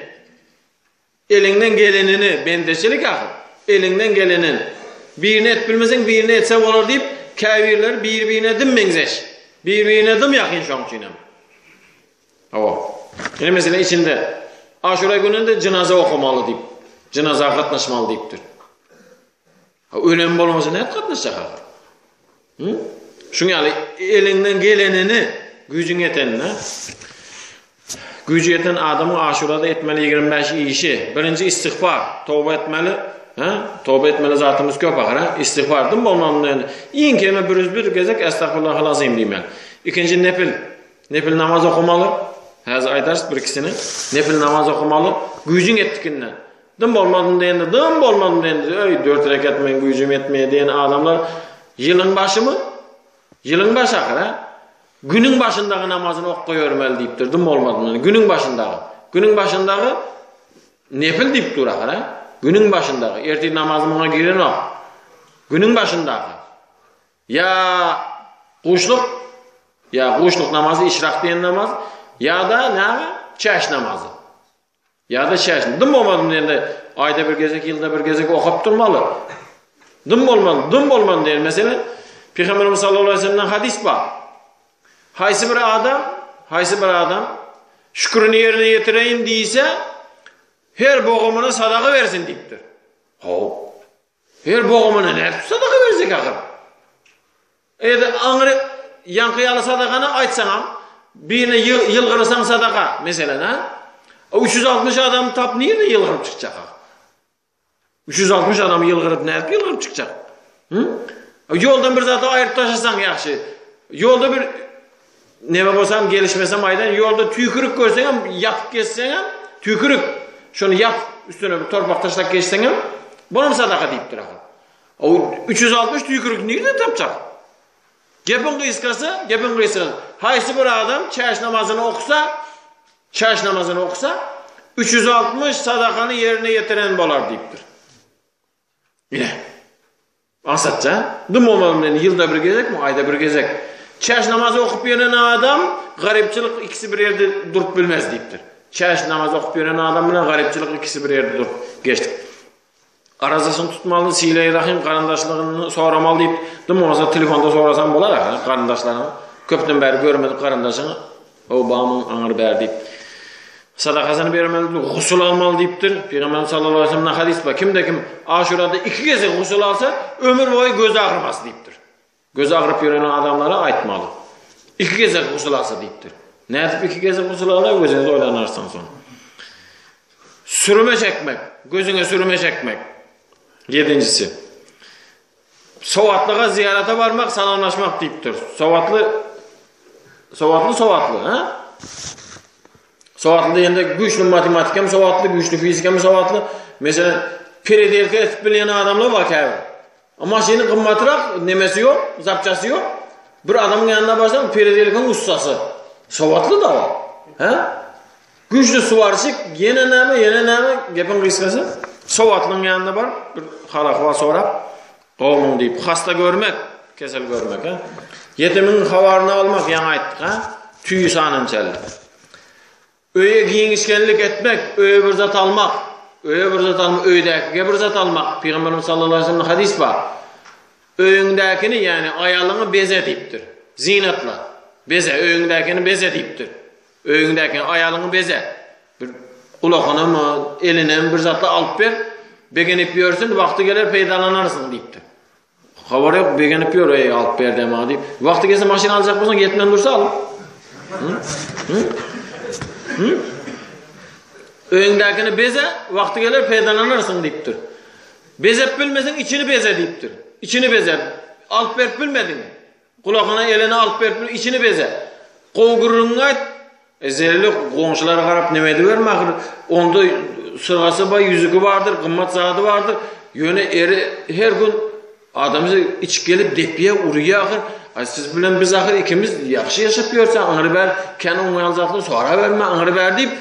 Eliňden gelenini, bendeçilik ahyr. Eliňden gelenin. Birini et bilmeseň, birini etse bolar diýip, käbirleri bir-birine dym meňzeş. Bir-birine dym ýakyn şoň üçinem. Hawa. Ine mesele içinde Aşura gününde jynaza okamaly diýip, jynaza gatnaşmaly diýipdir. Ha ölen bolmasa nädip gatnaşjak ahyr? Hı? Şuň ýaly eliňden gelenini, güýjüň ýetenini, güýji ýeten adamyň Aşurada etmeli 25 işi. Birinji istigfar, toba etmeli. Ha? Toba etmeli zatymyz köp ahyr, ha? Istigfar dym bolmamda ýöne iň kemi 101 gezek estagfurullahal azim diýmeli. Ikinji nepil, Nepil namaz okamaly. Häzir aýdarys bir ikisini. Nepil namaz okamaly. Güýjüň ýetdikinden. Dym bolmadym diýende, dym bolmadym diýende, öý, dört rekat meň güýjüm ýetmeýär diýen adamlar ýylyň başymy? Ýylyň başy ahyr, ha? Günüň başyndaky namazyny ok goýbermeli diýipdir, dym bolmadym diýende. Günüň başyndaky. Günüň başyndaky nepil diýip dur ahyr, ha? Günüň başyndaky. Ertir namazy muňa girenok. Günüň başyndaky. Ýa guşluk, ýa guşluk namazy, işrak diýen namaz, ýa-da näme? Çäş namazy. Ýa-da çäş. Dym bolmadym diýende aýda bir gezek, ýylda bir gezek okap durmaly. Dym bolmaly, dym bolmaly diýen mesele Pygamberimiz sallallahu aleyhi ve sellemden hadis bar. Haýsy bir adam, haýsy bir adam şükrüni ýerine ýetireýin diýse, her bogumyna sadaka bersin diýipdir. Hop. Her bogumyna nädip sadaka berjek ahyr? Eger aňry ýaňky ýaly sadakany aýtsaňam, birine ýylgyrsaň sadaka, meselen, ha? 360 adam tap nirede ýylgyryp çykjak ahyr? 360 adam ýylgyryp nädip ýylgyryp çykjak? Hı? Ýoldan bir zat aýryp taşlasaň ýagşy. Ýolda bir neme bolsam, gelişmesem aýdan, ýolda tüýkürik görseňem, ýapyp geçseňem, tüýkürik, şony ýap, üstüne bir torpak taşlap geçseňem, bunam sadaka diýipdir ahyr. O 360 tüýkürik nireden tapjak? Gepiň gysgasy, gepiň gysgasy, haýsy bir adam çäş namazyny okusa, çäş namazyny okusa, 360 sadakany ýerine ýetiren bolar diýipdir. Ine. Aňsatja. Dym bolmaly bilen ýylda bir gezekmi, aýda bir gezek. Çäş namazy okup ýören adam garypçylyk ikisi bir ýerde durup bilmez diýipdir. Çäş namazy okup ýören adam bilen garypçylyk ikisi bir ýerde durup geçdik. Arazasyny tutmaly, sileý rahim garyndaşlygyny soramaly diýip, dym bolmasa telefonda sorasam bolar ha, garyndaşlaryň. Köpden bäri görmedik garyndaşyňy. O bamyň aňyr bär diýip. Sadakasyny bermeli, gusul almaly diýipdir. Pygamberimiz sallallahu aleyhi ve sellemden hadys bar. Kimde kim Aşurada iki gezek gusul alsa, ömür boýy gözi agyrmaz diýipdir. Gözi agyryp ýören adamlara aýtmaly. Iki gezek gusul alsa diýipdir. Nädip iki gezek gusul alar, özüňiz oýlanarsyňyz soň. Sürme çekmek, gözüňe sürme çekmek. Ýedinjisi. Sowatlyga zyýarata barmak, salamlaşmak diýipdir. Sowatly Sowatly sowatly, ha? Sowatly diýende güýçli matematika hem sowatly, güýçli fizika hem sowatly. Meselem, peredelka etip bilýän adamlar bar käbir. Maşyny gymmatrak, nemesi ýok, zapçasy ýok. Bir adamyň ýanyna barsaň, peredelkaň ussasy. Sowatly da o. Ha? Güýçli suwarşik, ýene näme, ýene näme, gepiň gysgasy, sowatlyň ýanyna baryp, bir hal-ahwal sorap, gowumyň diýip, hasta görmek, kesel görmek, ha? Ýetimiň habaryny almak, ýaňy aýtdyk, ha? Tüýi sanynçaly. Öýe giňişgenlik etmek, öýe bir zat almak, öýe bir zat almak, öýdäkige bir zat almak. Pygamberimiz sallallahu aleyhi ve sellem hadis bar. Öýüňdäkini, ýagny aýalyňy beze diýipdir. Zinatla. Beze, öýüňdäkini beze diýipdir. Öýüňdäkini, aýalyňy beze. Bir gulagynymy, elinemi bir zatlar alyp ber. Begenip ýörsün, wagty geler peýdalanarsyň diýipdir. Habar ýok, begenip ýör, eý, alyp ber diýen maňa diýip. Wagty gelse maşyn aljak bolsaň, ýetmän dursa al. Hı? Hı? Hı? Öýüňdäkini beze, wagty geler peýdalanarsyň diýipdir. Bezep bilmeseň içini beze diýipdir. Içini beze. Alyp berip bilmediň. Gulagyna elini alyp berip bil, içini beze. Gowy gürrüňiňi aýt. E, zeleli goňşulara garap neme ediberme ahyr. Onda syrgasy bar, ýüzügi bardyr, gymmat zady bardyr. Ýöne eri her gün adamsy içip gelip depýä, urýa ahyr. Aý siz bilen biz ahyr ikimiz ýagşy ýaşap ýörse, aňry bär kän oňaýan zatlar soraberme, aňry bär diýip,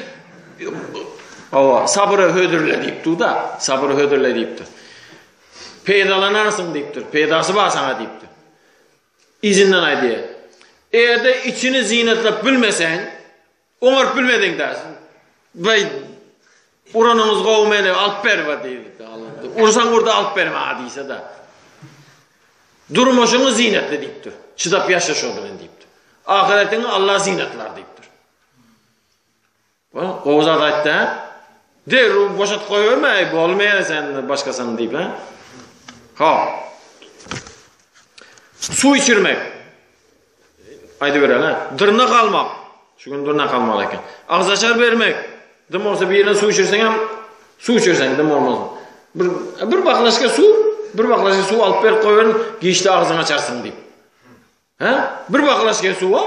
hawa, sabyry hödürle diýipdi-da, sabyry hödürle diýipdir. Peýdalanarsyň diýipdir. Peýdasy bar saňa diýipdir. Yzyndan aýdýar. Eger-de içini zynatlap bilmeseň, oňaryp bilmediň-dä. Weý, uranyňyz gowy meni alyp ber bir diýdi. Ursaň urda alyp ber maňa diýse-de. Durmuşyňy zynatle diýipdir. Çydap ýaşa şo bilen diýipdir. Ahyretiňi Allah zynatlar diýipdir. Gowy zat aýtdy hä? Derrew boşatyp goýberme, eý bolmaýar sen başgasyny diýip hä? Ha. Suw içirmek. Aýdybereli hä? Dyrnak almak. Şu gün dyrnak almaly eken. Agzaçar bermek. Dim bolsa birine suw içirseň hem suw içirseň dim bolmasa. Bir bir baklaşka suw, bir baklaşka suw alyp berip goýberin, giçde agzyňy açarsyň diýip. Hä? Bir baklaşka suwa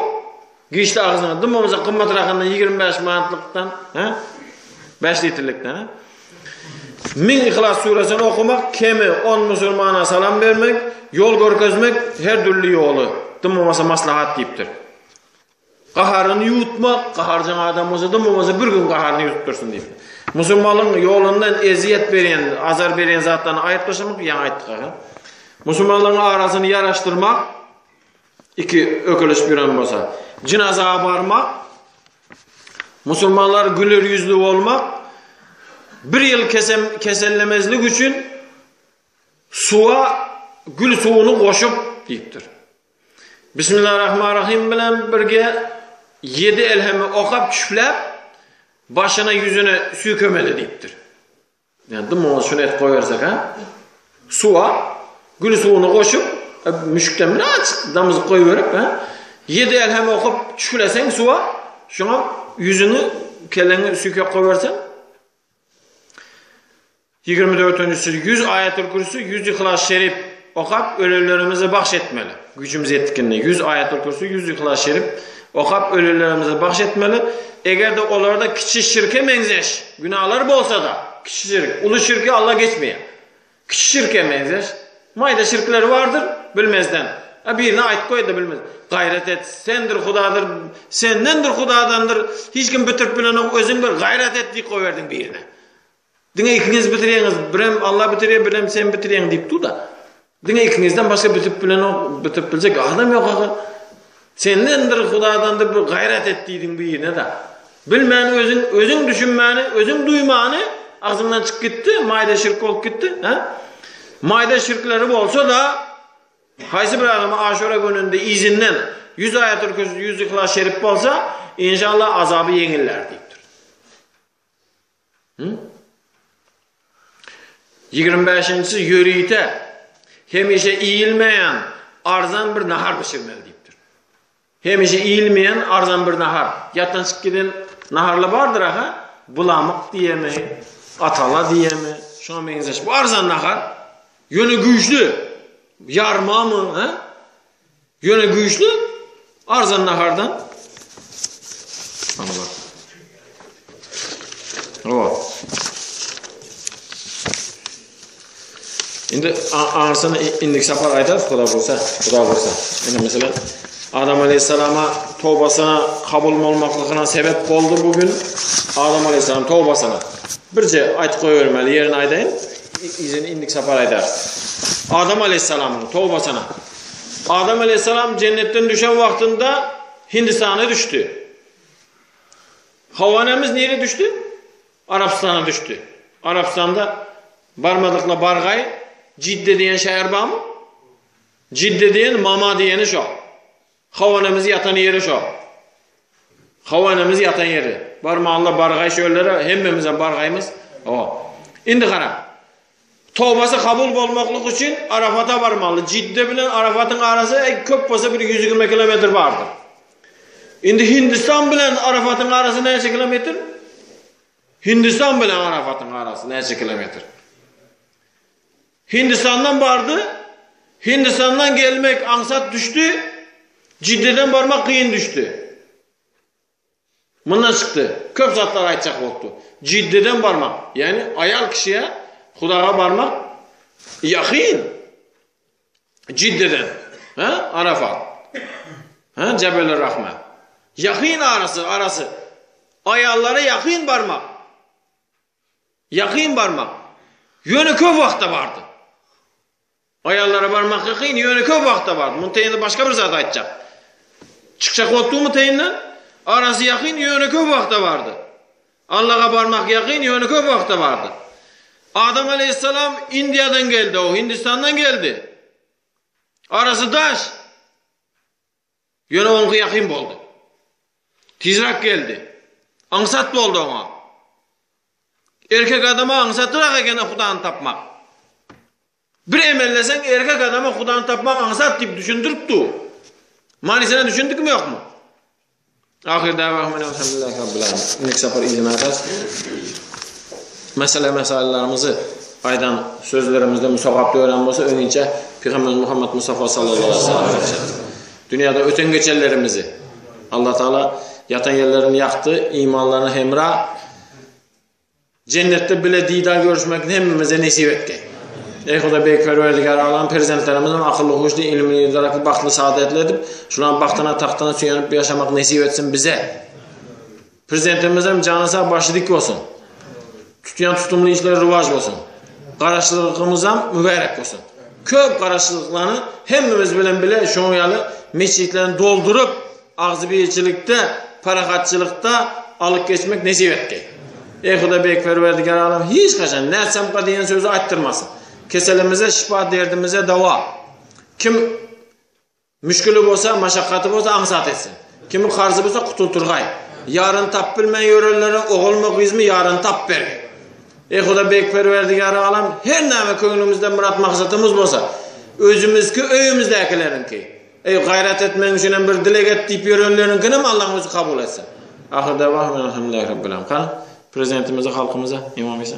giçdi agzyňa. Dym bolmasa gymmatrakyndan 25 manatlykdan, hä? 5 litrlikden, hä? Min Ihlas suresini okumak, kemi 10 musulmana salam bermek, ýol görkezmek, her dürli ýoly. Dym bolmasa maslahat diýipdir. Gaharyny ýuwutmak, gaharjaň adam bolsa dym bolmasa bir gün gaharyny ýuwup dursun diýipdir. Musulmanlygyň ýolundan ezýet berýän, azar berýän zatlaryny aýyp taşlamak, ýaňy aýtdyk aha. Musulmanlaryň arasyny ýaraşdyrmak, iki ökeleşip ýören bolsa, jynaza barmak, musulmanlar güler ýüzli bolmak, bir ýyl kesem, kesellemezlik üçin suwa gül suwuny goşup diýipdir. Bismillahirrahmanirrahim bilen birge ýedi elhemi okap çüfläp başyna ýüzüne süýkemeli diýipdir. Ýani dymyňyz şuny etip goýbersek ha. Suwa gül suwuny goşup e, müşkden birazjyk damyzyp goýberip ha. Ýedi elhemi okap çüfleseň suwa şoňa ýüzüňi kelleňi süýkep goýberseň 24 dördünjisi 100 Aýatul Kürsi, 100 Yhlas Şerif okap ölenlerimize bagş etmeli. Güýjümiz ýetdikinde 100 Aýatul Kürsi, 100 Yhlas Şerif okap ölenlerimize bagş etmeli. Eger-de olarda kiçi şirke meňzeş günahlar bolsa-da, kiçi şirk, uly şirki Allah geçmeýär. Kiçi şirke meňzeş maýda şirkleri bardyr, bilmezden. A birine aýtyp goýda bilmez. Gaýrat et, sendir Hudadyr, sendendir Hudadandyr, hiç kim bitirip bilenok, özüň bir gaýrat et diýip goýberdiň birine. Diňe ikiňiz bitirýäňiz, birem Allah bitirýär, birem sen bitirýäň diýip dur-da. Diňe ikiňizden başga bitirip bilenok, bitirip biljek adam ýok ahyr. Sendendir, Hudadandyr bir gaýrat et diýdiň birine-de. Bilmän özüň, özüň düşünmäni, özüň duýmany agzyňdan çykyp gitdi, maýda şirk bolup gitdi, hä? Maýda şirkleri bolsa-da, haýsy bir adama Aşura gününde yzyndan 100 Aýatul Kürsi, 100 Yhlas Şerif bolsa, inşallah azaby ýeňillär diýipdir. Hı? 25-nji ýörite hemişe iýilmeýän arzan bir nahar bişirmeli diýipdir. Hemişe iýilmeýän arzan bir nahar. Ýatdan çykyp giden naharlar bardyr aha. Bulamyk diýemi, atala diýemi, şoňa meňzeş. Bu arzan nahar. Ýöne güýçli. Ýarmamy, ha? Ýöne güýçli arzan nahardan. Ana bak. Hawa. Indi aňyrsyny indiki sapar aýdarys, Huda bolsa, Huda bolsa. Indi meselem Adam aleyhissalama tobasyna kabul bolmaklygyna sebep boldy bugün. Adam aleyhissalam tobasyna. Birje aýtyp goýbermeli ýerini aýdaýyn. Yzyny indiki sapar aýdarys. Adam aleyhissalamyň tobasyna. Adam aleyhissalam cennetden düşen wagtynda Hindistana düşdi. Hawa enemiz nirä düşdi? Arabystana düşdi. Arabystanda barmadykla bargaý Jidde diýen şäher barmy? Jidde diýen mama diýeni şo. Hawa enemiz ýatan ýeri şo. Hawa enemiz ýatan ýeri. Barmanla bargaý şöllere hemmemizem bargaýmyz. Hawa. Indi gara. Tobasy kabul bolmaklyk üçin Arafata barmaly. Jidde bilen Arafatyň arasy e, köp bolsa bir 120 kilometr bardyr. Indi Hindistan bilen Arafatyň arasy näçe kilometr? Hindistan bilen Arafatyň arasy näçe kilometr? Hindistandan bardy. Hindistandan gelmek aňsat düşdi. Jiddeden barmak kyn düşdi. Mundan çykdy. Köp zatlar aýtjak bolupdy. Jiddeden barmak, ýagny aýal kişiye Hudaga barmak ýakyn. Jiddeden, ha, Arafat. Ha, Jebel Rahme. Ýakyn arasy, arasy. Aýallara ýakyn barmak. Ýakyn barmak. Ýöne köp wagtda bardy. Aýallara barmak ýakyn, ýöne köp wagtda bardy. Muny teýinde başga bir zat aýtjak. Çykjak bolupdymy teýinden? Arasy ýakyn, ýöne köp wagtda bardy. Allaha barmak ýakyn, ýöne köp wagtda bardy. Adam aleýhissalam Indiýadan geldi, o Hindistandan geldi. Arasy daş. Ýöne oňky ýakyn boldy. Tizräk geldi. Aňsat boldy oňa. Erkek adama aňsatrak eken Hudany tapmak. Bir emelleseň erkek adama Hudany tapmak aňsat diýip düşündirip dur. Manysyna düşündikmi ýokmy? Ahyr dawahum elhamdülillahi rabbil alamin. Indiki sapar yzyna atarys. Mesele mesaillerimizi aýdan sözlerimizde musagap dören bolsa öňinçä Pygamberimiz Muhammed Mustafa sallallahu aleyhi ve sellem Dünýäde öten geçenlerimizi Allah Taala ýatan ýerlerini ýakdy, imanlaryny hemra Jennetde bile didar görüşmek hemmemize nesip etdi. Eý Hudaý beýik Perwerdigär alam perzentlerimizem akylly huşly ilimli idrakly bagtly saadetli edip şularyň bagtyna tagtyna süýenip ýaşamak nesip etsin bize. Prezidentimizem jany sag başy dik bolsun. Tutýan tutumly işleri rywaç bolsun. Garaşsyzlygymyzam mübärek bolsun. Köp garaşsyzlyklany hemmemiz bilen bile şoň ýaly metjitlerini dolduryp Agzybirçilikde, parahatçylykda alyp geçmek nesip etdi. Eý Hudaý Beýik Perwerdigär Alem hiç haçan nätsemka diýen sözi aýtdyrmasyn. Keselimize şypa, derdimize dawa. Kim müşgili bolsa, maşakgaty bolsa aňsat etsin. Kimi karzy bolsa gutultyrgaý. Ýaryny tapyp bilmän ýörenlere ogulmy, gyzmy ýaryny tapyp bergin. Eý Hudaý Beýik Perwerdigär Alem her näme köňlümizde myrat maksatymyz bolsa, özümizki öýümizdäkileriňki. Eý, gaýrat et, meň üçin hem bir dileg et diýip ýörenleriňkinem Allaň özi kabul etsin. Ahyr dawahum elhamdülillahi rabbil alamin. Hany, prezidentimize, halkymyza, Imam Isa.